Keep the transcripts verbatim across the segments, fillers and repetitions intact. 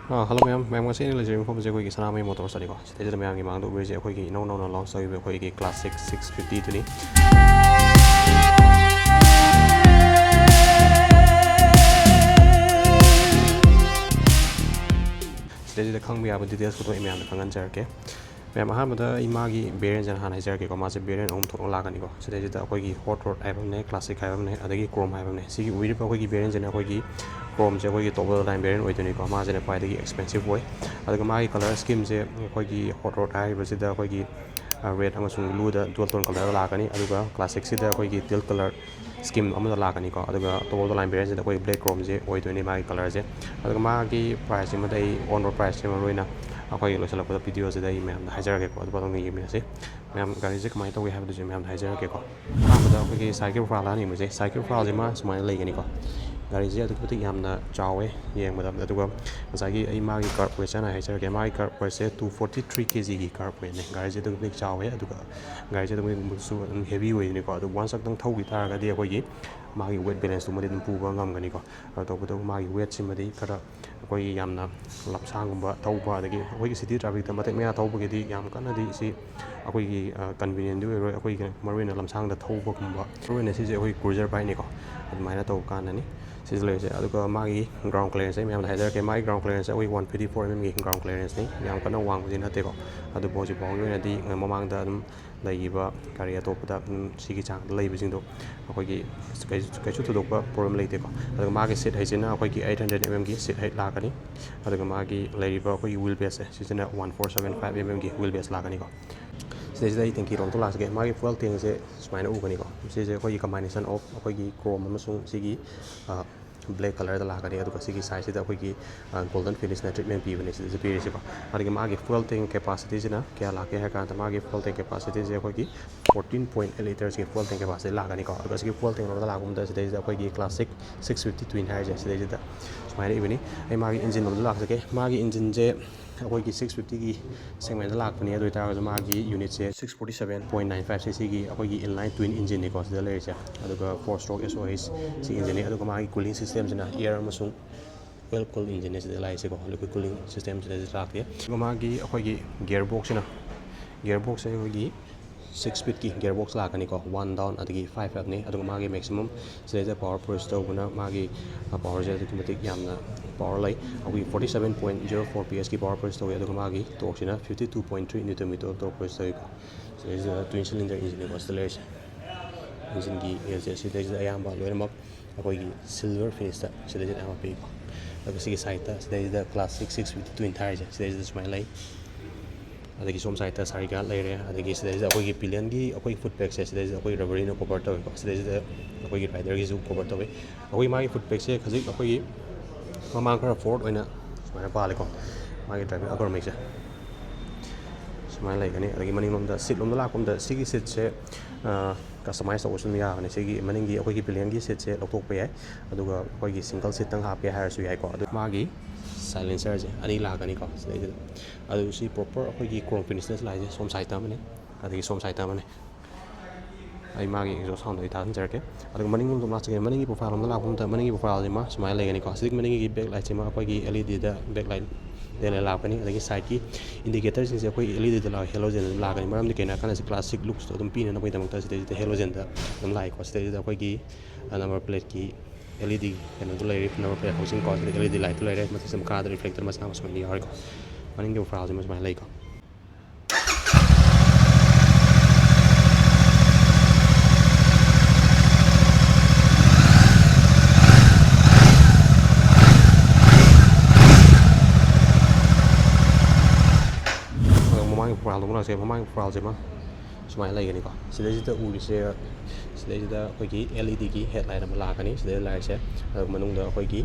ꯑꯥ, hello ꯃꯌꯥꯝ꯫ ꯃꯌꯥꯝ, ꯉꯁꯤ ꯑꯩꯅ ꯂꯩꯖꯔꯤꯕ ꯃꯐꯝꯁꯦ ꯑꯩꯈꯣꯏꯒꯤ ꯁꯅꯥꯃꯍꯤ ꯃꯣꯇꯣꯔꯁꯇꯅꯤꯀꯣ꯫ ꯁꯤꯗꯩꯁꯤꯗ ꯃꯌꯥꯝꯒꯤ ꯃꯥꯡꯗ ꯎꯕꯤꯔꯤꯁꯦ ꯑꯩꯈꯣꯏꯒꯤ ꯏꯅꯧ ꯅꯧꯅ ꯂꯣꯟꯁ ꯇꯧꯈꯤꯕ ꯑꯩꯈꯣꯏꯒꯤ ꯀ꯭ꯂꯥꯁꯤꯛ ꯁꯤꯛꯁ ꯐꯤꯐꯇꯤꯗꯨꯅꯤ꯫ ꯁꯤꯗꯩꯁꯤꯗ ꯈꯪꯕ ꯌꯥꯕ ꯗꯤꯇꯦꯜꯁ ꯈꯛꯇ ꯑꯩ ꯃꯌꯥꯝꯗ ꯈꯪꯍꯟꯖꯔꯛꯀꯦ꯫ ꯃꯌꯥꯝ, ꯑꯍꯥꯟꯕꯗ ꯑꯩ ꯃꯥꯒꯤ ꯚꯦꯔꯤꯌꯦꯟꯁꯤꯅ ꯍꯥꯟꯅ ꯍꯥꯏꯖꯔꯛꯀꯦꯀꯣ꯫ ꯃꯥꯁꯦ ꯚꯦꯔꯤꯌꯦꯟ ꯑꯍꯨꯝ ꯊꯣꯛꯅ ꯂꯥꯛꯀꯅꯤꯀꯣ꯫ ꯁꯤꯗꯩꯁꯤꯗ ꯑꯩꯈꯣꯏꯒꯤ ꯍꯣꯠ ꯔꯣꯗ ꯍꯥꯏꯕ ꯑꯃꯅꯦ, ꯀ꯭ꯂꯥꯁꯤꯛ ꯍꯥꯏꯕ ꯑꯃꯅꯦ, ꯑꯗꯒꯤ ꯀ꯭ꯔꯣꯝ ꯍꯥꯏꯕ ꯑꯃꯅꯦ꯫ ꯁꯤꯒꯤ ꯎꯕꯤꯔꯤꯕ ꯑꯩꯈꯣꯏꯒꯤ ꯚꯦꯔꯤꯌꯦꯟꯁꯤꯅ ꯑꯩꯈꯣꯏꯒꯤ ꯀ꯭ꯔꯣꯝꯁꯦ ꯑꯩꯈꯣꯏꯒꯤ ꯇꯣꯞ ꯑꯣꯐ ꯗ ꯂꯥꯏꯟ ꯚꯦꯔꯤꯌꯦꯟ ꯑꯣꯏꯗꯣꯏꯅꯤꯀꯣ꯫ ꯃꯥꯁꯤꯅ ꯈ꯭ꯋꯥꯏꯗꯒꯤ ꯑꯦꯛꯁꯄꯦꯟꯁꯤꯞ ꯑꯣꯏ꯫ ꯑꯗꯨꯒ ꯃꯥꯒꯤ ꯀꯂꯔ ꯁ꯭ꯀꯤꯝꯁꯦ ꯑꯩꯈꯣꯏꯒꯤ ꯍꯣꯠ ꯔꯣꯗ ꯍꯥꯏꯔꯤꯕꯁꯤꯗ ꯑꯩꯈꯣꯏꯒꯤ ꯔꯦꯗ ꯑꯃꯁꯨꯡ ꯕ꯭ꯂꯨꯗ ꯗꯨꯑꯦꯜ ꯇꯣꯟ ꯀꯂꯔꯗ ꯂꯥꯛꯀꯅꯤ꯫ ꯑꯗꯨꯒ ꯀ꯭ꯂꯥꯁꯤꯛꯁꯤꯗ ꯑꯩꯈꯣꯏꯒꯤ ꯇꯤꯜ ꯀꯂꯔ ꯁ꯭ꯀꯤꯝ ꯑꯃꯗ ꯂꯥꯛꯀꯅꯤꯀꯣ꯫ ꯑꯗꯨꯒ ꯇꯣꯞ ꯑꯣꯐ ꯗ ꯂꯥꯏꯟ ꯚꯦꯔꯤꯌꯦꯟꯁꯤꯗ ꯑꯩꯈꯣꯏ ꯕ꯭ꯂꯦꯛ ꯀ꯭ꯔꯣꯝꯁꯦ ꯑꯣꯏꯗꯣꯏꯅꯤ ꯃꯥꯒꯤ ꯀꯂꯔꯁꯦ꯫ ꯑꯗꯨꯒ ꯃꯥꯒꯤ ꯄ꯭ꯔꯥꯏꯁꯁꯤꯃꯗ ꯑꯩ ꯑꯣꯟ ꯔꯣꯗ ꯄ꯭ꯔꯥꯏꯁꯁꯦ ꯃꯔꯨ ꯑꯣꯏꯅ ꯑꯩꯈꯣꯏꯒꯤ ꯂꯣꯏꯁꯤꯜꯂꯛꯄꯗ ꯚꯤꯗꯤꯑꯣꯁꯤꯗ ꯑꯩ ꯃꯌꯥꯝꯗ ꯍꯥꯏꯖꯔꯛꯀꯦꯀꯣ꯫ ꯑꯗꯨ ꯄꯣꯠꯇꯣ ꯌꯦꯡꯃꯤꯟꯅꯁꯤ꯫ ꯃꯌꯥꯝ, ꯒꯥꯔꯤꯁꯦ ꯀꯃꯥꯏꯅ ꯇꯧꯒꯦ ꯍꯥꯏꯕꯗꯨꯁꯨ ꯃꯌꯥꯝꯗ ꯍꯥꯏꯖꯔꯛꯀꯦꯀꯣ꯫ ꯑꯍꯥꯟꯕꯗ ꯑꯩꯈꯣꯏꯒꯤ ꯁꯥꯏꯠꯀꯤ ꯄ꯭ꯔꯣꯐꯥꯏꯜ ꯍꯥꯟꯅ ꯌꯦꯡꯕꯁꯦ꯫ ꯁꯥꯏꯠꯀꯤ ꯄ꯭ꯔꯣꯐꯥꯏꯜꯁꯤꯃ ꯁꯨꯃꯥꯏꯅ ꯂꯩꯒꯅꯤꯀꯣ꯫ ꯒꯥꯔꯤꯁꯦ ꯑꯗꯨꯛꯀꯤ ꯃꯇꯤꯛ ꯌꯥꯝꯅ ꯆꯥꯎꯋꯦ ꯌꯦꯡꯕꯗ꯫ ꯑꯗꯨꯒ ꯉꯁꯥꯏꯒꯤ ꯑꯩ ꯃꯥꯒꯤ ꯀꯥꯔꯕ ꯋꯦꯠꯁꯦ ꯍꯥꯟꯅ ꯍꯥꯏꯖꯔꯛꯀꯦ꯫ ꯃꯥꯒꯤ ꯀꯥꯔꯕ ꯋꯦꯠꯁꯦ ꯇꯨ ꯐꯣꯔꯇꯤ ꯊ꯭ꯔꯤ ꯀꯦ ꯖꯤꯒꯤ ꯀꯥꯔꯕ ꯋꯦꯠꯅꯦ꯫ ꯒꯥꯔꯤꯁꯦ ꯑꯗꯨꯛꯀꯤ ꯃꯇꯤꯛ ꯆꯥꯎꯋꯦ꯫ ꯑꯗꯨꯒ ꯒꯥꯔꯤꯁꯦ ꯑꯗꯨꯛꯀꯤ ꯃꯇꯤꯛꯁꯨ ꯑꯗꯨꯝ ꯍꯦꯚꯤ ꯑꯣꯏꯗꯣꯏꯅꯤꯀꯣ꯫ ꯑꯗꯨ ꯋꯥꯟꯁ ꯈꯛꯇꯪ ꯊꯧꯈꯤ ꯇꯥꯔꯒꯗꯤ ꯑꯩꯈꯣꯏꯒꯤ ꯃꯥꯒꯤ ꯋꯦꯠ ꯕꯦꯂꯦꯟꯁꯇꯨꯃꯗꯤ ꯑꯗꯨꯝ ꯄꯨꯕ ꯉꯝꯒꯅꯤꯀꯣ꯫ ꯑꯗꯣ ꯇꯧꯕꯇꯕꯨ ꯃꯥꯒꯤ ꯋꯦꯠꯁꯤꯃꯗꯤ ꯈꯔ ꯑꯩꯈꯣꯏꯒꯤ ꯌꯥꯝꯅ ꯂꯝꯁꯥꯡꯒꯨꯝꯕ ꯊꯧꯕ, ꯑꯗꯒꯤ ꯑꯩꯈꯣꯏꯒꯤ ꯁꯤꯇꯤ ꯇ꯭ꯔꯥꯐꯤꯛꯇ ꯃꯇꯦꯛ ꯃꯌꯥ ꯊꯧꯕꯒꯤꯗꯤ ꯌꯥꯝ ꯀꯟꯅꯗꯤ ꯁꯤ ꯑꯩꯈꯣꯏꯒꯤ, ꯑ, ꯀꯟꯚꯤꯅꯤꯌꯦꯟꯗꯤ ꯑꯣꯏꯔꯣꯏ꯫ ꯑꯩꯈꯣꯏꯒꯤ ꯃꯔꯨꯑꯣꯏꯅ ꯂꯝꯁꯥꯡꯗ ꯊꯧꯕꯒꯨꯝꯕ, ꯃꯔꯨꯑꯣꯏꯅ ꯁꯤꯁꯦ ꯑꯩꯈꯣꯏ ꯀ꯭ꯔꯨꯖꯔ ꯕꯥꯏꯛꯅꯤꯀꯣ꯫ ꯑꯗꯨꯃꯥꯏꯅ ꯇꯧꯕ ꯀꯥꯟꯗꯅꯤ ꯁꯤꯁꯦ ꯂꯩꯔꯤꯁꯦ꯫ ꯑꯗꯨꯒ ꯃꯥꯒꯤ ꯒ꯭ꯔꯥꯎꯟ ꯀ꯭ꯂꯤꯌꯔꯦꯟꯁꯁꯦ ꯑꯩ ꯃꯌꯥꯝꯗ ꯍꯥꯏꯖꯔꯛꯀꯦ꯫ ꯃꯥꯒꯤ ꯒ꯭ꯔꯥꯎꯟ ꯀ꯭ꯂꯤꯌꯔꯦꯟꯁꯁꯦ ꯑꯩꯈꯣꯏ ꯋꯥꯟ ꯐꯤꯐꯇꯤ ꯐꯣꯔ ꯑꯦꯝ ꯑꯦꯝꯒꯤ ꯒ꯭ꯔꯥꯎꯟ ꯀ꯭ꯂꯤꯌꯔꯦꯟꯁꯅꯤ꯫ ꯌꯥꯝ ꯀꯟꯅ ꯋꯥꯡꯕꯗꯤ ꯅꯠꯇꯦꯀꯣ꯫ ꯑꯗꯨꯕꯨ ꯍꯧꯖꯤꯛ ꯐꯥꯎꯒꯤ ꯑꯣꯏꯅꯗꯤ, ꯑ, ꯃꯃꯥꯡꯗ ꯑꯗꯨꯝ ꯂꯩꯈꯤꯕ ꯒꯥꯔꯤ ꯑꯇꯣꯞꯄꯗ, ꯎꯝ, ꯁꯤꯒꯤ ꯆꯥꯡꯗ ꯂꯩꯕꯁꯤꯡꯗꯣ ꯑꯩꯈꯣꯏꯒꯤ ꯀꯩꯁꯨ, ꯀꯩꯁꯨ ꯊꯣꯏꯗꯣꯛꯄ ꯄ꯭ꯔꯣꯕ꯭ꯂꯦꯝ ꯂꯩꯇꯦꯀꯣ꯫ ꯑꯗꯨꯒ ꯃꯥꯒꯤ ꯁꯤꯠ ꯍꯩꯠꯁꯤꯅ ꯑꯩꯈꯣꯏꯒꯤ ꯑꯩꯠ ꯍꯟꯗ꯭ꯔꯦꯠ ꯑꯦꯝ ꯑꯦꯝꯒꯤ ꯁꯤꯠ ꯍꯩꯠ ꯂꯥꯛꯀꯅꯤ꯫ ꯑꯗꯨꯒ ꯃꯥꯒꯤ ꯂꯩꯔꯤꯕ ꯑꯩꯈꯣꯏꯒꯤ ꯋꯤꯜ ꯕꯦꯁꯁꯦ, ꯁꯤꯁꯤꯅ one four seven five M ꯑꯦꯝꯒꯤ ꯋꯤꯜ ꯕꯦꯁ ꯂꯥꯛꯀꯅꯤꯀꯣ꯫ ꯁꯤꯗꯩꯁꯤꯗ ꯑꯩ ꯇꯦꯡꯀꯤ ꯔꯣꯝꯗ ꯂꯥꯛꯆꯒꯦ꯫ ꯃꯥꯒꯤ ꯐ꯭ꯌꯨꯑꯦꯜ ꯇꯦꯡꯁꯦ ꯁꯨꯃꯥꯏꯅ ꯎꯒꯅꯤꯀꯣ꯫ ꯁꯤꯁꯦ ꯑꯩꯈꯣꯏꯒꯤ ꯀꯝꯕꯥꯏꯅꯦꯁꯟ ꯑꯣꯐ ꯑꯩꯈꯣꯏꯒꯤ ꯀ꯭ꯔꯣꯝ ꯑꯃꯁꯨꯡ ꯁꯤꯒꯤ, ꯑ, ꯕ꯭ꯂꯦꯛ ꯀꯂꯔꯗ ꯂꯥꯛꯀꯅꯤ꯫ ꯑꯗꯨꯒ ꯁꯤꯒꯤ ꯁꯥꯏꯠꯁꯤꯗ ꯑꯩꯈꯣꯏꯒꯤ, ꯑ, ꯒꯣꯜꯗꯟ ꯐꯤꯅꯤꯁꯅ ꯇ꯭ꯔꯤꯠꯃꯦꯟ ꯄꯤꯕꯅꯦ ꯁꯤꯗꯁꯨ ꯄꯤꯔꯤꯁꯤꯀꯣ꯫ ꯑꯗꯒꯤ ꯃꯥꯒꯤ ꯐ꯭ꯌꯨꯑꯦꯜ ꯇꯦꯡ ꯀꯦꯄꯥꯁꯤꯇꯤꯁꯤꯅ ꯀꯌꯥ ꯂꯥꯛꯀꯦ ꯍꯥꯏ ꯀꯥꯟꯗ, ꯃꯥꯒꯤ ꯐ꯭ꯌꯨꯑꯦꯜ ꯇꯦꯡ ꯀꯦꯄꯥꯁꯤꯇꯤꯁꯦ ꯑꯩꯈꯣꯏꯒꯤ ꯐꯣꯔꯇꯤꯟ ꯄꯣꯏꯟ ꯑꯩꯠ ꯂꯤꯇꯔꯁꯀꯤ ꯐ꯭ꯌꯨꯑꯦꯜ ꯇꯦꯡ ꯀꯦꯄꯥꯁꯤꯇꯤ ꯂꯥꯛꯀꯅꯤꯀꯣ꯫ ꯑꯗꯨꯒ ꯁꯤꯒꯤ ꯐ꯭ꯌꯨꯑꯦꯜ ꯇꯦꯡ ꯔꯣꯝꯗ ꯂꯥꯛꯄ ꯃꯇꯝꯗ ꯁꯤꯗꯩꯁꯤꯗ ꯑꯩꯈꯣꯏꯒꯤ ꯀ꯭ꯂꯥꯁꯤꯛ ꯁꯤꯛꯁ ꯐꯤꯐꯇꯤ ꯇ꯭ꯋꯤꯟ ꯍꯥꯏꯔꯤꯁꯦ ꯁꯤꯗꯩꯁꯤꯗ ꯁꯨꯃꯥꯏꯅ ꯏꯕꯅꯤ꯫ ꯑꯩ ꯃꯥꯒꯤ ꯏꯟꯖꯤꯟ ꯂꯣꯝꯗ ꯂꯥꯛꯆꯒꯦ꯫ ꯃꯥꯒꯤ ꯏꯟꯖꯤꯟꯁꯦ ꯑꯩꯈꯣꯏꯒꯤ ꯁꯤꯛꯁ ꯐꯤꯐꯇꯤꯒꯤ ꯁꯦꯒꯃꯦꯟꯗ ꯂꯥꯛꯄꯅꯤ꯫ ꯑꯗꯨ ꯑꯣꯏꯇꯥꯔꯒꯁꯨ ꯃꯥꯒꯤ ꯌꯨꯅꯤꯠꯁꯦ six forty seven point nine five C ꯁꯤꯒꯤ ꯑꯩꯈꯣꯏꯒꯤ ꯏꯟꯂꯥꯏꯟ ꯇ꯭ꯋꯤꯟ ꯏꯟꯖꯤꯟꯅꯤꯀꯣ ꯁꯤꯗ ꯂꯩꯔꯤꯁꯦ꯫ ꯑꯗꯨꯒ ꯐꯣꯔ ꯁ꯭ꯇ꯭ꯔꯣꯛ ꯑꯦꯁ ꯑꯣ ꯑꯦꯁ ꯁꯤ ꯏꯟꯖꯤꯟꯅꯤ꯫ ꯑꯗꯨꯒ ꯃꯥꯒꯤ ꯀꯨꯂꯤꯡ ꯁꯤꯁꯇꯦꯝꯁꯤꯅ ꯑꯦꯌꯔ ꯑꯃꯁꯨꯡ Well cooled engine ꯁꯤꯗ ꯂꯥꯛꯏꯁꯦꯀꯣ, liquid cooling system ꯁꯤꯗ ꯂꯥꯛꯇꯦ꯫ ꯑꯗꯨꯒ ꯃꯥꯒꯤ ꯑꯩꯈꯣꯏꯒꯤ gear box ꯁꯤꯅ, gear box ꯁꯦ ꯑꯩꯈꯣꯏꯒꯤ six speed ꯀꯤ gear box ꯂꯥꯛꯀꯅꯤꯀꯣ, one down ꯑꯗꯒꯤ five up ꯅꯤ꯫ ꯑꯗꯨꯒ ꯃꯥꯒꯤ maximum ꯁꯤꯗꯩꯗ power produce ꯇꯧꯕꯅ ꯃꯥꯒꯤ power ꯁꯦ ꯑꯗꯨꯛꯀꯤ ꯃꯇꯤꯛ ꯌꯥꯝꯅ power ꯂꯩ꯫ ꯑꯩꯈꯣꯏꯒꯤ forty seven point zero four P S ꯀꯤ power produce ꯇꯧꯋꯤ꯫ ꯑꯗꯨꯒ ꯃꯥꯒꯤ torque ꯁꯤꯅ fifty two point three newton meter torque produce ꯇꯧꯋꯤꯀꯣ꯫ ꯁꯤꯗꯩꯁꯤꯗ twin cylinder engine ꯅꯤꯀꯣ ꯁꯤꯗ ꯂꯩꯔꯤꯁꯦ꯫ Engine ꯒꯤ ꯁꯤꯗꯩꯁꯤꯗ ꯑꯌꯥꯝꯕ ꯂꯣꯏꯅꯃꯛ ꯑꯩꯈꯣꯏꯒꯤ silver finish ꯇ ꯁꯤꯗꯩꯁꯤꯗ ꯑꯌꯥꯝꯕ ꯄꯤꯀꯣ꯫ ꯑꯗꯨꯒ ꯁꯤꯒꯤ side ꯇ ꯁꯤꯗꯩꯁꯤꯗ classic six fifty twin tyre ꯁꯦ ꯁꯤꯗꯩꯁꯤꯗ ꯁꯨꯃꯥꯏꯅ ꯂꯩ꯫ ꯑꯗꯒꯤ ꯁꯣꯝ side ꯇ side guard ꯂꯩꯔꯦ꯫ ꯑꯗꯒꯤ ꯁꯤꯗꯩꯁꯤꯗ ꯑꯩꯈꯣꯏꯒꯤ pillion ꯒꯤ ꯑꯩꯈꯣꯏꯒꯤ foot peg ꯁꯦ ꯁꯤꯗꯩꯁꯤꯗ ꯑꯩꯈꯣꯏ rubber ꯅ cover ꯇꯧꯋꯤꯀꯣ꯫ ꯁꯤꯗꯩꯁꯤꯗ ꯑꯩꯈꯣꯏꯒꯤ rider ꯒꯤꯁꯨ cover ꯇꯧꯋꯤ꯫ ꯑꯩꯈꯣꯏ ꯃꯥꯒꯤ foot peg ꯁꯦ ꯈꯖꯤꯛ ꯑꯩꯈꯣꯏꯒꯤ ꯃꯃꯥꯡ ꯈꯔ forward ꯑꯣꯏꯅ ꯁꯨꯃꯥꯏꯅ ꯄꯥꯜꯂꯦꯀꯣ꯫ ꯃꯥꯒꯤ driving upper ꯃꯩꯁꯦ ꯁꯨꯃꯥꯏꯅ ꯂꯩꯒꯅꯤ꯫ ꯑꯗꯒꯤ ꯃꯅꯤꯡꯂꯣꯝꯗ seat ꯂꯣꯝꯗ ꯂꯥꯛꯄ ꯃꯇꯝꯗ ꯁꯤꯒꯤ seat ꯁꯦ customize ꯇꯧꯕꯁꯨ ꯑꯗꯨꯝ ꯌꯥꯒꯅꯤ꯫ ꯁꯤꯒꯤ ꯃꯅꯤꯡꯒꯤ ꯑꯩꯈꯣꯏꯒꯤ pillion ꯒꯤ seat ꯁꯦ ꯂꯧꯊꯣꯛꯄ ꯌꯥꯏ, ꯑꯗꯨꯒ ꯑꯩꯈꯣꯏꯒꯤ single seat ꯇꯪ ꯍꯥꯞꯀꯦ ꯍꯥꯏꯔꯁꯨ ꯌꯥꯏꯀꯣ꯫ ꯑꯗꯨ ꯃꯥꯒꯤ silencer ꯁꯦ ꯑꯅꯤ ꯂꯥꯛꯀꯅꯤꯀꯣ ꯁꯤꯗꯩꯁꯤꯗ꯫ ꯑꯗꯨ ꯁꯤ proper ꯑꯩꯈꯣꯏꯒꯤ chrome finish ꯇ ꯂꯥꯛꯏꯁꯦ ꯁꯣꯝ side ꯇ ꯑꯃꯅꯤ, ꯑꯗꯒꯤ ꯁꯣꯝ side ꯇ ꯑꯃꯅꯤ꯫ ꯑꯩ ꯃꯥꯒꯤ exhaust sound ꯗꯣ ꯑꯩ ꯊꯥꯖꯤꯟꯖꯔꯛꯀꯦ꯫ ꯑꯗꯨꯒ ꯃꯅꯤꯡꯂꯣꯝꯗ ꯂꯥꯛꯆꯒꯦ꯫ ꯃꯅꯤꯡꯒꯤ profile ꯂꯣꯝꯗ ꯂꯥꯛꯄ ꯃꯇꯝꯗ ꯃꯅꯤꯡꯒꯤ profile ꯁꯤꯃ ꯁꯨꯃꯥꯏꯅ ꯂꯩꯒꯅꯤꯀꯣ꯫ ꯁꯤꯒꯤ ꯃꯅꯤꯡꯒꯤ back light ꯁꯤꯃ ꯑꯩꯈꯣꯏꯒꯤ L E D ꯗ back light ꯗ ꯑꯣꯏꯅ ꯂꯥꯛꯀꯅꯤ꯫ ꯑꯗꯒꯤ side ꯀꯤ indicator ꯁꯤꯡꯁꯦ ꯑꯩꯈꯣꯏ L E D ꯗ ꯂꯥꯛꯑꯣꯏ, halogen ꯗ ꯑꯗꯨꯝ ꯂꯥꯛꯀꯅꯤ꯫ ꯃꯔꯝꯗꯤ ꯀꯩꯅꯣ ꯍꯥꯏꯔꯀꯥꯟꯗ classic looks ꯇꯣ ꯑꯗꯨꯝ ꯄꯤꯅꯅꯕꯒꯤꯗꯃꯛꯇ ꯁꯤꯗꯩꯁꯤꯗ halogen ꯗ ꯑꯗꯨꯝ ꯂꯥꯛꯏꯀꯣ꯫ ꯁꯤꯗꯩꯁꯤꯗ ꯑꯩꯈꯣꯏꯒꯤ number plate ꯀꯤ L E D ꯀꯩꯅꯣꯗꯣ ꯂꯩꯔꯤ, number plate housing ꯀꯣ꯫ ꯁꯤꯗ L E D light ꯇꯣ ꯂꯩꯔꯦ꯫ ꯃꯊꯛꯁꯤꯗ ꯃꯈꯥꯗ reflector ꯃꯆꯥ ꯑꯃ ꯁꯨꯃꯥꯏꯅ ꯌꯥꯎꯔꯤꯀꯣ꯫ ꯃꯅꯤꯡꯒꯤ profile ꯁꯤꯃ ꯁꯨꯃꯥꯏꯅ ꯂꯩꯀꯣ꯫ ꯑꯗꯣ ꯃꯃꯥꯡꯒꯤ profile ꯗꯣ ꯑꯃꯨꯛ ꯂꯥꯛꯆꯒꯦ꯫ ꯃꯃꯥꯡꯒꯤ profile ꯁꯤꯃ ꯁꯨꯃꯥꯏꯅ ꯂꯩꯒꯅꯤꯀꯣ꯫ ꯁꯤꯗꯩꯁꯤꯗ ꯎꯔꯤꯁꯦ, ꯁꯤꯗꯩꯁꯤꯗ ꯑꯩꯈꯣꯏꯒꯤ L E D ꯒꯤ headlight ꯑꯃ ꯂꯥꯛꯀꯅꯤ꯫ ꯁꯤꯗꯩꯗ ꯂꯥꯛꯏꯁꯦ, ꯑꯗꯨꯒ ꯃꯅꯨꯡꯗ ꯑꯩꯈꯣꯏꯒꯤ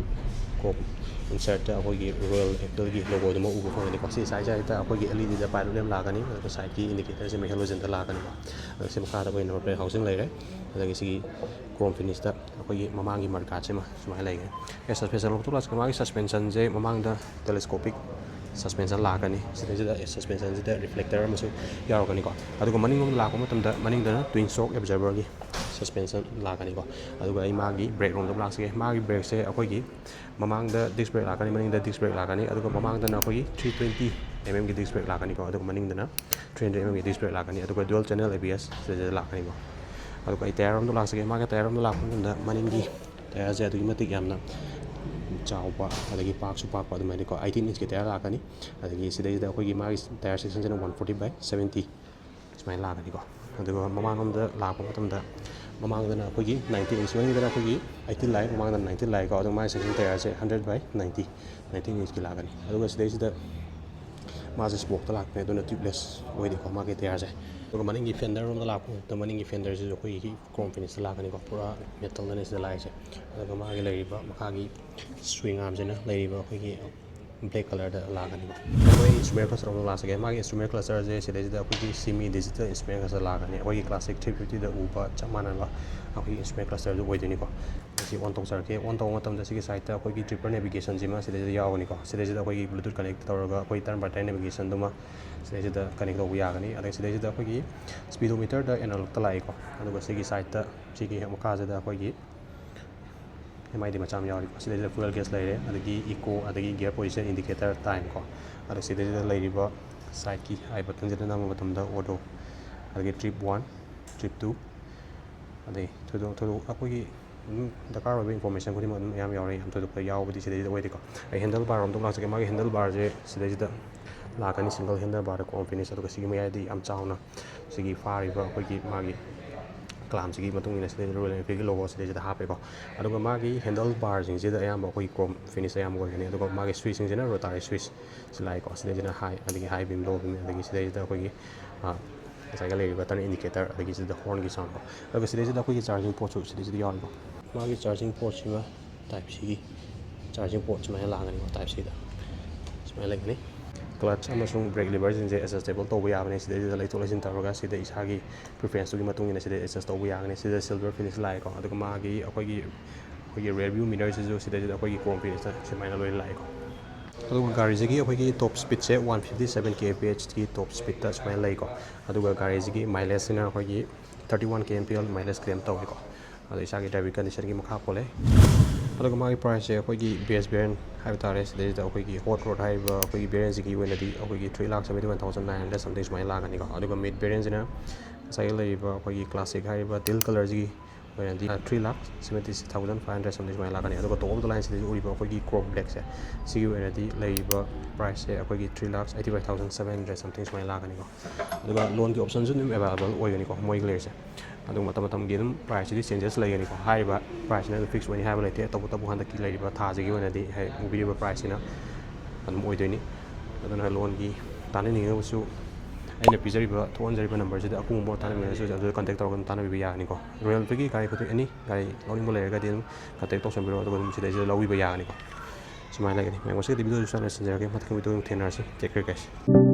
ꯀꯣꯛ insert ꯇ ꯑꯩꯈꯣꯏꯒꯤ Royal Enfield ꯒꯤ logo ꯗꯨꯃ ꯎꯕ ꯐꯪꯒꯅꯤꯀꯣ꯫ ꯁꯤ side side ꯇ ꯑꯩꯈꯣꯏꯒꯤ L E D ꯗ pilot lamp ꯂꯥꯛꯀꯅꯤ, ꯑꯗꯨꯒ side ꯀꯤ indicator ꯁꯤꯃ halogen ꯗ ꯂꯥꯛꯀꯅꯤꯀꯣ꯫ ꯑꯗꯨꯒ ꯁꯤ ꯃꯈꯥꯗ ꯑꯩꯈꯣꯏ number plate housing ꯂꯩꯔꯦ꯫ ꯑꯗꯒꯤ ꯁꯤꯒꯤ chrome finish ꯇ ꯑꯩꯈꯣꯏꯒꯤ ꯃꯃꯥꯡꯒꯤ mudguard ꯁꯤꯃ ꯁꯨꯃꯥꯏꯅ ꯂꯩꯒꯅꯤ꯫ ꯑꯦ, suspension ꯂꯧꯊꯣꯛꯂꯒ ꯃꯥꯒꯤ suspension ꯁꯦ ꯃꯃꯥꯡꯗ telescopic suspension ꯂꯥꯛꯀꯅꯤ꯫ ꯁꯤꯗꯩꯁꯤꯗ suspension ꯁꯤꯗ reflector ꯑꯃꯁꯨ ꯌꯥꯎꯔꯛꯀꯅꯤꯀꯣ꯫ ꯑꯗꯨꯒ ꯃꯅꯤꯡꯂꯣꯝꯗ ꯂꯥꯛꯄ ꯃꯇꯝꯗ ꯃꯅꯤꯡꯗꯅ twin shock absorber ꯒꯤ ꯁꯁꯄꯦꯟꯁꯟ ꯂꯥꯛꯀꯅꯤꯀꯣ꯫ ꯑꯗꯨꯒ ꯑꯩ ꯃꯥꯒꯤ ꯕ꯭ꯔꯦꯛ ꯔꯣꯝꯗ ꯂꯥꯛꯆꯒꯦ꯫ ꯃꯥꯒꯤ ꯕ꯭ꯔꯦꯛꯁꯦ ꯑꯩꯈꯣꯏꯒꯤ ꯃꯃꯥꯡꯗ ꯗꯤꯁ ꯕ꯭ꯔꯦꯛ ꯂꯥꯛꯀꯅꯤ, ꯃꯅꯤꯡꯗ ꯗꯤꯁ ꯕ꯭ꯔꯦꯛ ꯂꯥꯛꯀꯅꯤ꯫ ꯑꯗꯨꯒ ꯃꯃꯥꯡꯗꯅ ꯑꯩꯈꯣꯏꯒꯤ ꯊ꯭ꯔꯤ ꯇ꯭ꯋꯦꯟꯇꯤ ꯑꯦꯝ ꯑꯦꯝꯒꯤ ꯗꯤꯁ ꯕ꯭ꯔꯦꯛ ꯂꯥꯛꯀꯅꯤꯀꯣ꯫ ꯑꯗꯨꯒ ꯃꯅꯤꯡꯗꯅ ꯊ꯭ꯔꯤ ꯍꯟꯗ꯭ꯔꯦꯗ ꯑꯦꯝ ꯑꯦꯝꯒꯤ ꯗꯤꯁ ꯕ꯭ꯔꯦꯛ ꯂꯥꯛꯀꯅꯤ꯫ ꯑꯗꯨꯒ ꯗ꯭ꯌꯨꯑꯦꯜ ꯆꯦꯅꯦꯜ ꯑꯦ ꯕꯤ ꯑꯦꯁ ꯁꯤꯗ ꯂꯥꯛꯀꯅꯤꯀꯣ꯫ ꯑꯗꯨꯒ ꯑꯩ ꯇꯌꯥꯔ ꯔꯣꯝꯗ ꯂꯥꯛꯆꯒꯦ꯫ ꯃꯥꯒꯤ ꯇꯌꯥꯔ ꯔꯣꯝꯗ ꯂꯥꯛꯄ ꯃꯇꯝꯗ ꯃꯅꯤꯡꯒꯤ ꯇꯌꯥꯔꯁꯦ ꯑꯗꯨꯛꯀꯤ ꯃꯇꯤꯛ ꯌꯥꯝꯅ ꯆꯥꯎꯕ, ꯑꯗꯒꯤ ꯄꯥꯛꯁꯨ ꯄꯥꯛꯄ ꯑꯗꯨꯃꯥꯏꯅꯀꯣ꯫ ꯑꯩꯠꯇꯤꯟ ꯏꯟꯆꯀꯤ ꯇꯌꯥꯔ ꯂꯥꯛꯀꯅꯤ꯫ ꯑꯗꯒꯤ ꯁꯤꯗꯩꯁꯤꯗ ꯑꯩꯈꯣꯏꯒꯤ ꯃꯥꯒꯤ ꯇꯌꯥꯔ ꯁꯦꯛꯁꯟꯁꯤꯅ ꯋꯥꯟ ꯐꯣꯔꯇꯤ ꯕꯥꯏ ꯁꯕꯦꯟꯇꯤ ꯁꯨꯃꯥꯏꯅ ꯂꯥꯛꯀꯅꯤꯀꯣ꯫ ꯑꯗꯨꯒ ꯃꯃꯥꯡꯂꯣꯝꯗ ꯂꯥꯛꯄ ꯃꯇꯝꯗ, ꯃꯃꯥꯡꯗꯅ ꯑꯩꯈꯣꯏꯒꯤ ꯅꯥꯏꯟꯇꯤꯟ ꯏꯟꯆ, ꯃꯅꯤꯡꯗꯅ ꯑꯩꯈꯣꯏꯒꯤ ꯑꯩꯠꯇꯤꯟ ꯂꯥꯛꯑꯦ, ꯃꯃꯥꯡꯗꯅ ꯅꯥꯏꯟꯇꯤꯟ ꯂꯥꯛꯑꯦꯀꯣ꯫ ꯑꯗꯨꯒ ꯃꯥꯒꯤ ꯁꯦꯛꯁꯟ ꯇꯌꯥꯔꯁꯦ ꯍꯟꯗ꯭ꯔꯦꯗ ꯕꯥꯏ ꯅꯥꯏꯟꯇꯤ, ꯅꯥꯏꯟꯇꯤꯟ ꯏꯟꯆꯀꯤ ꯂꯥꯛꯀꯅꯤ꯫ ꯑꯗꯨꯒ ꯁꯤꯗꯩꯁꯤꯗ ꯃꯥꯁꯦ ꯁ꯭ꯄꯣꯛꯇ ꯂꯥꯛꯄꯅꯦ, ꯑꯗꯨꯅ ꯇ꯭ꯌꯨꯕꯂꯦꯁ ꯑꯣꯏꯗꯦꯀꯣ ꯃꯥꯒꯤ ꯇꯌꯥꯔꯁꯦ꯫ ꯑꯗꯨꯒ ꯃꯅꯤꯡꯒꯤ ꯐꯦꯟꯗꯔ ꯔꯣꯝꯗ ꯂꯥꯛꯄ ꯃꯇꯝꯗ, ꯃꯅꯤꯡꯒꯤ ꯐꯦꯟꯗꯔꯁꯤꯁꯨ ꯑꯩꯈꯣꯏꯒꯤ ꯀ꯭ꯔꯣꯝ ꯐꯤꯅꯤꯁꯇ ꯂꯥꯛꯀꯅꯤꯀꯣ, ꯄꯨꯔꯥ ꯃꯦꯇꯜꯗꯅꯦ ꯁꯤꯗ ꯂꯥꯛꯏꯁꯦ꯫ ꯑꯗꯨꯒ ꯃꯥꯒꯤ ꯂꯩꯔꯤꯕ ꯃꯈꯥꯒꯤ ꯁ꯭ꯋꯤꯡ ꯑꯥꯔꯝꯁꯤꯅ ꯂꯩꯔꯤꯕ ꯑꯩꯈꯣꯏꯒꯤ ꯕ꯭ꯂꯦꯛ ꯀꯂꯔꯗ ꯂꯥꯛꯀꯅꯤꯀꯣ꯫ ꯑꯩꯈꯣꯏ ꯏꯟꯁꯇ꯭ꯔꯨꯃꯦꯟ ꯀ꯭ꯂꯁꯇꯔ ꯑꯃꯨꯛ ꯂꯥꯛꯆꯒꯦ꯫ ꯃꯥꯒꯤ ꯏꯟꯁꯇ꯭ꯔꯨꯃꯦꯟ ꯀ꯭ꯂꯁꯇꯔꯁꯦ ꯁꯤꯗꯩꯁꯤꯗ ꯑꯩꯈꯣꯏꯒꯤ ꯁꯤꯃꯤ ꯗꯤꯖꯤꯇꯦꯜ ꯏꯟꯁꯇ꯭ꯔꯨꯃꯦꯟ ꯀ꯭ꯂꯁꯇꯔ ꯂꯥꯛꯀꯅꯤ꯫ ꯑꯩꯈꯣꯏꯒꯤ ꯀ꯭ꯂꯥꯁꯤꯛ ꯊ꯭ꯔꯤ ꯐꯤꯐꯇꯤꯗ ꯎꯕ ꯆꯞ ꯃꯥꯟꯅꯕ ꯑꯩꯈꯣꯏꯒꯤ ꯏꯟꯁꯇ꯭ꯔꯨꯃꯦꯟ ꯀ꯭ꯂꯁꯇꯔꯗꯨ ꯑꯣꯏꯗꯣꯏꯅꯤꯀꯣ꯫ ꯁꯤ ꯑꯣꯟ ꯇꯧꯖꯔꯛꯀꯦ꯫ ꯑꯣꯟ ꯇꯧꯕ ꯃꯇꯝꯗ ꯁꯤꯒꯤ ꯁꯥꯏꯠꯇ ꯑꯩꯈꯣꯏꯒꯤ ꯇ꯭ꯔꯤꯞꯄꯔ ꯅꯦꯚꯤꯒꯦꯁꯟꯁꯤꯃ ꯁꯤꯗꯩꯁꯤꯗ ꯌꯥꯎꯒꯅꯤꯀꯣ꯫ ꯁꯤꯗꯩꯁꯤꯗ ꯑꯩꯈꯣꯏꯒꯤ ꯕ꯭ꯂꯨꯇꯨꯠ ꯀꯅꯦꯛ ꯇꯧꯔꯒ ꯑꯩꯈꯣꯏ ꯇꯔꯟ ꯕꯥꯏ ꯇꯔꯟ ꯅꯦꯚꯤꯒꯦꯁꯟꯗꯨꯃ ꯁꯤꯗꯩꯁꯤꯗ ꯀꯅꯦꯛ ꯇꯧꯕ ꯌꯥꯒꯅꯤ꯫ ꯑꯗꯒꯤ ꯁꯤꯗꯩꯁꯤꯗ ꯑꯩꯈꯣꯏꯒꯤ ꯁ꯭ꯄꯤꯗꯣꯃꯤꯇꯔꯗ ꯑꯦꯅꯥꯂꯣꯛꯇ ꯂꯥꯛꯏꯀꯣ꯫ ꯑꯗꯨꯒ ꯁꯤꯒꯤ ꯁꯥꯏꯠꯇ, ꯁꯤꯒꯤ ꯃꯈꯥꯁꯤꯗ ꯑꯩꯈꯣꯏꯒꯤ ꯑꯦꯝ ꯑꯥꯏ ꯗꯤ ꯃꯆꯥ ꯑꯃ ꯌꯥꯎꯔꯤꯀꯣ꯫ ꯁꯤꯗꯩꯁꯤꯗ ꯐ꯭ꯌꯨꯑꯦꯜ ꯒꯦꯖ ꯂꯩꯔꯦ, ꯑꯗꯒꯤ ꯏꯀꯣ, ꯑꯗꯒꯤ ꯒꯤꯌꯔ ꯄꯣꯖꯤꯁꯟ ꯏꯟꯗꯤꯀꯦꯇꯔ, ꯇꯥꯏꯝ ꯀꯣ꯫ ꯑꯗꯣ ꯁꯤꯗꯩꯁꯤꯗ ꯂꯩꯔꯤꯕ ꯁꯥꯏꯠꯀꯤ ꯑꯥꯏ ꯕꯇꯟꯁꯤꯗ ꯅꯝꯕ ꯃꯇꯝꯗ ꯑꯣꯇꯣ, ꯑꯗꯒꯤ ꯇ꯭ꯔꯤꯞ ꯋꯥꯟ, ꯇ꯭ꯔꯤꯞ ꯇꯨ, ꯑꯗꯩ ꯊꯣꯏꯗꯣꯛ ꯊꯣꯏꯗꯣꯛ ꯑꯩꯈꯣꯏꯒꯤ ꯑꯗꯨꯝ ꯗꯔꯀꯥꯔ ꯑꯣꯏꯕ ꯏꯟꯐꯣꯔꯃꯦꯁꯟ ꯈꯨꯗꯤꯡꯃꯛ ꯑꯗꯨꯝ ꯃꯌꯥꯝ ꯌꯥꯎꯔꯦ꯫ ꯌꯥꯝ ꯊꯣꯏꯗꯣꯛꯄ ꯌꯥꯎꯕꯗꯤ ꯁꯤꯗꯩꯁꯤꯗ ꯑꯣꯏꯗꯦꯀꯣ꯫ ꯑꯩ ꯍꯦꯟꯗꯜ ꯕꯥꯔ ꯔꯣꯝꯗ ꯑꯃꯨꯛ ꯂꯥꯛꯆꯒꯦ꯫ ꯃꯥꯒꯤ ꯍꯦꯟꯗꯜ ꯕꯥꯔꯁꯦ ꯁꯤꯗꯩꯁꯤꯗ ꯂꯥꯛꯀꯅꯤ, ꯁꯤꯡꯒꯜ ꯍꯦꯟꯗꯜ ꯕꯥꯔꯗ ꯀ꯭ꯔꯣꯝ ꯐꯤꯅꯤꯁ꯫ ꯑꯗꯨꯒ ꯁꯤꯒꯤ ꯃꯌꯥꯏꯗꯤ ꯌꯥꯝ ꯆꯥꯎꯅ ꯁꯤꯒꯤ ꯐꯥꯔꯤꯕ ꯑꯩꯈꯣꯏꯒꯤ ꯃꯥꯒꯤ ꯀ꯭ꯂꯥꯝꯁꯤꯒꯤ ꯃꯇꯨꯡ ꯏꯟꯅ ꯁꯤꯗꯩꯗ ꯔꯣꯌꯦꯜ ꯑꯦꯟꯐꯤꯜꯒꯤ ꯂꯣꯒꯣ ꯁꯤꯗꯩꯁꯤꯗ ꯍꯥꯞꯄꯦꯀꯣ꯫ ꯑꯗꯨꯒ ꯃꯥꯒꯤ ꯍꯦꯟꯗꯜ ꯕꯥꯔꯁꯤꯡꯁꯤꯗ ꯑꯌꯥꯝꯕ ꯑꯩꯈꯣꯏꯒꯤ ꯀ꯭ꯔꯣꯝ ꯐꯤꯅꯤꯁ ꯑꯌꯥꯝꯕ ꯑꯣꯏꯒꯅꯤ꯫ ꯑꯗꯨꯒ ꯃꯥꯒꯤ ꯁ꯭ꯋꯤꯆꯁꯤꯡꯁꯤꯅ ꯔꯣꯇꯥꯔꯤ ꯁ꯭ꯋꯤꯆ ꯁꯤ ꯂꯥꯛꯑꯦꯀꯣ꯫ ꯁꯤꯗꯩꯁꯤꯅ ꯍꯥꯏ, ꯑꯗꯒꯤ ꯍꯥꯏ ꯕꯤꯝ, ꯂꯣ ꯕꯤꯝ, ꯑꯗꯒꯤ ꯁꯤꯗꯩꯁꯤꯗ ꯑꯩꯈꯣꯏꯒꯤ, ꯑ, ꯉꯁꯥꯏꯒꯤ ꯂꯩꯔꯤꯕ ꯇꯔꯟ ꯏꯟꯗꯤꯀꯦꯇꯔ, ꯑꯗꯒꯤ ꯁꯤꯗ ꯍꯣꯔꯟꯒꯤ ꯁꯥꯎꯟ ꯀꯣ꯫ ꯑꯗꯨꯒ ꯁꯤꯗꯩꯁꯤꯗ ꯑꯩꯈꯣꯏꯒꯤ ꯆꯥꯔꯖꯤꯡ ꯄꯣꯔꯠꯁꯨ ꯁꯤꯗꯩꯁꯤꯗ ꯌꯥꯎꯔꯤꯀꯣ꯫ ꯃꯥꯒꯤ ꯆꯥꯔꯖꯤꯡ ꯄꯣꯔꯠꯁꯤꯃ ꯇꯥꯏꯞ ꯁꯤꯒꯤ ꯆꯥꯔꯖꯤꯡ ꯄꯣꯔꯠ ꯁꯨꯃꯥꯏꯅ ꯂꯥꯛꯀꯅꯤꯀꯣ, ꯇꯥꯏꯞ ꯁꯤꯗ ꯁꯨꯃꯥꯏꯅ ꯂꯩꯒꯅꯤ꯫ ꯀ꯭ꯂꯠꯆ ꯑꯃꯁꯨꯡ ꯕ꯭ꯔꯦꯛ ꯂꯤꯚꯔꯁꯤꯡꯁꯦ ꯑꯦꯗꯖꯁꯇꯦꯕꯜ ꯇꯧꯕ ꯌꯥꯕꯅꯤ꯫ ꯁꯤꯗꯩꯁꯤꯗ ꯂꯩꯊꯣꯛ ꯂꯩꯁꯤꯟ ꯇꯧꯔꯒ ꯁꯤꯗ ꯏꯁꯥꯒꯤ ꯄ꯭ꯔꯤꯐꯔꯦꯟꯁꯇꯨꯒꯤ ꯃꯇꯨꯡ ꯏꯟꯅ ꯁꯤꯗ ꯑꯦꯗꯖꯁ ꯇꯧꯕ ꯌꯥꯒꯅꯤ꯫ ꯁꯤꯗ ꯁꯤꯜꯚꯔ ꯐꯤꯅꯤꯁ ꯂꯥꯛꯑꯦꯀꯣ꯫ ꯑꯗꯨꯒ ꯃꯥꯒꯤ ꯑꯩꯈꯣꯏꯒꯤ, ꯑꯩꯈꯣꯏꯒꯤ ꯔꯤꯌꯔ ꯚ꯭ꯌꯨ ꯃꯤꯔꯔꯁꯤꯁꯨ ꯁꯤꯗꯩꯁꯤꯗ ꯑꯩꯈꯣꯏꯒꯤ ꯀ꯭ꯔꯣꯝ ꯐꯤꯅꯤꯁꯇ ꯁꯨꯃꯥꯏꯅ ꯂꯣꯏꯅ ꯂꯥꯛꯑꯦꯀꯣ꯫ ꯑꯗꯨꯒ ꯒꯥꯔꯤꯁꯤꯒꯤ ꯑꯩꯈꯣꯏꯒꯤ ꯇꯣꯞ ꯁ꯭ꯄꯤꯠꯁꯦ one fifty seven K P ꯑꯩꯆꯀꯤ ꯇꯣꯞ ꯁ꯭ꯄꯤꯠꯇ ꯁꯨꯃꯥꯏꯅ ꯂꯩꯀꯣ꯫ ꯑꯗꯨꯒ ꯒꯥꯔꯤꯁꯤꯒꯤ ꯃꯥꯏꯂꯦꯖꯁꯤꯅ ꯑꯩꯈꯣꯏꯒꯤ Thirty one K M P L mileage claim ꯇꯧꯏꯀꯣ꯫ ꯑꯗꯣ ꯏꯁꯥꯒꯤ driving conditionꯒꯤ ꯃꯈꯥ ꯄꯣꯜꯂꯦ꯫ ꯑꯗꯨꯒ ꯃꯥꯒꯤ priceꯁꯦ ꯑꯩꯈꯣꯏꯒꯤ base variant ꯍꯥꯏꯕ ꯇꯥꯔꯦ, ꯁꯤꯗꯩꯁꯤꯗ ꯑꯩꯈꯣꯏꯒꯤ hot rod ꯍꯥꯏꯔꯤꯕ ꯑꯩꯈꯣꯏꯒꯤ variantꯁꯤꯒꯤ ꯑꯣꯏꯅꯗꯤ ꯑꯩꯈꯣꯏꯒꯤ three lakh seventy one thousand nine hundred something ꯁꯨꯃꯥꯏꯅ ꯂꯥꯛꯀꯅꯤꯀꯣ꯫ ꯑꯗꯨꯒ mid variantꯁꯤꯅ ꯉꯁꯥꯏꯒꯤ ꯂꯩꯔꯤꯕ ꯑꯩꯈꯣꯏꯒꯤ classic ꯍꯥꯏꯔꯤꯕ teal colourꯁꯤꯒꯤ ꯑꯣꯏꯅꯗꯤ three lakh seventy six thousand five hundred something ꯁꯨꯃꯥꯏꯅ ꯂꯥꯛꯀꯅꯤ꯫ ꯑꯗꯨꯒ top of the lineꯁꯤꯗ ꯎꯔꯤꯕ ꯑꯩꯈꯣꯏꯒꯤ chrome blackꯁꯦ, ꯁꯤꯒꯤ ꯑꯣꯏꯅꯗꯤ ꯂꯩꯔꯤꯕ priceꯁꯦ ꯑꯩꯈꯣꯏꯒꯤ three lakh eighty five thousand seven hundred something ꯁꯨꯃꯥꯏꯅ ꯂꯥꯛꯀꯅꯤꯀꯣ꯫ ꯑꯗꯨꯒ loanꯒꯤ optionꯁꯨ ꯑꯗꯨꯝ available ꯑꯣꯏꯒꯅꯤꯀꯣ ꯃꯣꯏꯒꯤ ꯂꯩꯔꯤꯁꯦ꯫ ꯑꯗꯨꯒ ꯃꯇꯝ ꯃꯇꯝꯒꯤ ꯑꯗꯨꯝ priceꯁꯤꯗꯤ changes ꯂꯩꯒꯅꯤꯀꯣ꯫ ꯍꯥꯏꯔꯤꯕ priceꯁꯤꯅ ꯑꯗꯨꯝ fix ꯑꯣꯏꯅꯤ ꯍꯥꯏꯕ ꯂꯩꯇꯦ꯫ ꯇꯧꯕꯇꯕꯨ ꯍꯟꯗꯛꯀꯤ ꯂꯩꯔꯤꯕ ꯊꯥꯁꯤꯒꯤ ꯑꯣꯏꯅꯗꯤ ꯍꯥꯏ ꯎꯕꯤꯔꯤꯕ priceꯁꯤꯅ ꯑꯗꯨꯝ ꯑꯣꯏꯗꯣꯏꯅꯤ꯫ ꯑꯗꯨꯅ loanꯒꯤ ꯇꯥꯟꯅꯅꯤꯡꯉꯒꯁꯨ ꯑꯩꯅ ꯄꯤꯖꯔꯤꯕ, ꯊꯣꯛꯍꯟꯖꯔꯤꯕ numberꯁꯤꯗ ꯑꯀꯨꯝꯕ ꯇꯥꯟꯅꯅꯤꯡꯉꯒꯁꯨ ꯑꯗꯨꯗ contact ꯇꯧꯔꯒ ꯑꯗꯨꯝ ꯇꯥꯟꯅꯕꯤꯕ ꯌꯥꯒꯅꯤꯀꯣ꯫ Royaltyꯒꯤ ꯒꯥꯔꯤ ꯈꯨꯗꯤꯡ any ꯒꯥꯔꯤ ꯂꯧꯅꯤꯡꯕ ꯂꯩꯔꯒꯗꯤ ꯑꯗꯨꯝ contact ꯇꯧꯁꯟꯕꯤꯔꯣ, ꯑꯗꯨꯒ ꯑꯗꯨꯝ ꯁꯤꯗꯩꯁꯤꯗ ꯂꯧꯕꯤꯕ ꯌꯥꯒꯅꯤꯀꯣ꯫ ꯁꯨꯃꯥꯏꯅ ꯂꯩꯒꯅꯤ꯫ ꯃꯌꯥꯝ ꯉꯁꯤꯒꯤꯗꯤ videoꯁꯤ ꯁ꯭ꯋꯥꯏꯗ ꯂꯣꯏꯁꯤꯟꯖꯔꯒꯦ꯫ ꯃꯊꯪꯒꯤ videoꯗ ꯑꯃꯨꯛ ꯊꯦꯡꯅꯔꯁꯤ꯫ Take care, guys꯫